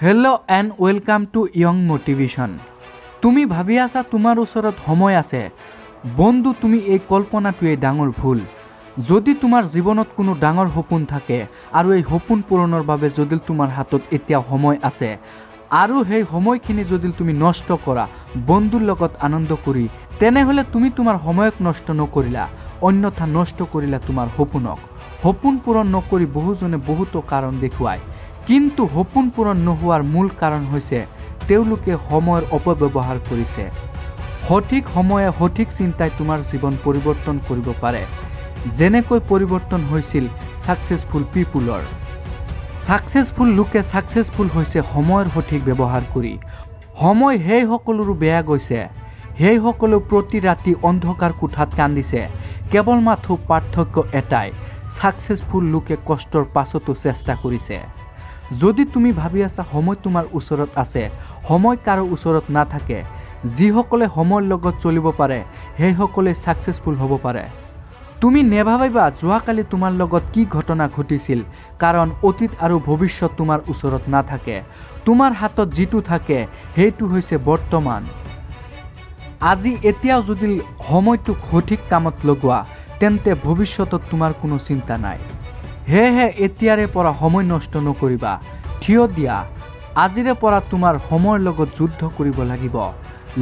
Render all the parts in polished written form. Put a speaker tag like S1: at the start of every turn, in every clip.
S1: Hello and welcome to Young Motivation. তুমি ভাবি আছা তোমাৰ ওচৰত সময় আছে। বন্ধু, তুমি এই কল্পনাটোৱে ডাঙৰ ভুল। যদি তোমাৰ জীৱনত কোনো ডাঙৰ সপোন থাকে আৰু এই সপোন পূৰণৰ বাবে যদি তোমাৰ হাতত এতিয়া সময় আছে আৰু সেই সময়খিনি যদি তুমি নষ্ট কৰা বন্ধুৰ লগত আনন্দ কৰি, তেনেহ'লে তুমি তোমাৰ সময়ক নষ্ট নকৰিলা, অন্যথা নষ্ট কৰিলা তোমাৰ সপোনক। সপোন পূৰণ নকৰি বহুজনে বহুতো কাৰণ দেখুৱায়, কিন্তু সপোন পূৰণ নোহোৱাৰ মূল কাৰণ হৈছে তেওঁলোকে সময়ৰ অপব্যৱহাৰ কৰিছে। সঠিক সময়ে সঠিক চিন্তাই তোমাৰ জীৱন পৰিৱৰ্তন কৰিব পাৰে, যেনেকৈ পৰিৱৰ্তন হৈছিল ছাকচেছফুল পিপুলৰ। ছাকচেছফুল লোকে ছাকচেছফুল হৈছে সময়ৰ সঠিক ব্যৱহাৰ কৰি। সময় সেই সকলোৰো বেয়া গৈছে, সেইসকলেও প্ৰতি ৰাতি অন্ধকাৰ কোঠাত কান্দিছে। কেৱল মাথো পাৰ্থক্য এটাই, ছাকচেছফুল লোকে কষ্টৰ পাছতো চেষ্টা কৰিছে। যদি তুমি ভাবি আছা সময় তোমাৰ ওচৰত আছে, সময় কাৰো ওচৰত নাথাকে। যিসকলে সময়ৰ লগত চলিব পাৰে, সেইসকলে ছাকচেছফুল হ'ব পাৰে। তুমি নেভাবিবা যোৱাকালি তোমাৰ লগত কি ঘটনা ঘটিছিল, কাৰণ অতীত আৰু ভৱিষ্যত তোমাৰ ওচৰত নাথাকে। তোমাৰ হাতত যিটো থাকে, সেইটো হৈছে বৰ্তমান। আজি এতিয়াও যদি সময়টোক সঠিক কামত লগোৱা, তেন্তে ভৱিষ্যতত তোমাৰ কোনো চিন্তা নাই। সেয়েহে এতিয়াৰে পৰা সময় নষ্ট নকৰিবা, থিয় দিয়া। আজিৰে পৰা তোমাৰ সময়ৰ লগত যুদ্ধ কৰিব লাগিব।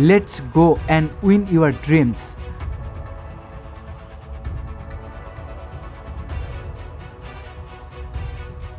S1: Let's go and win your dreams.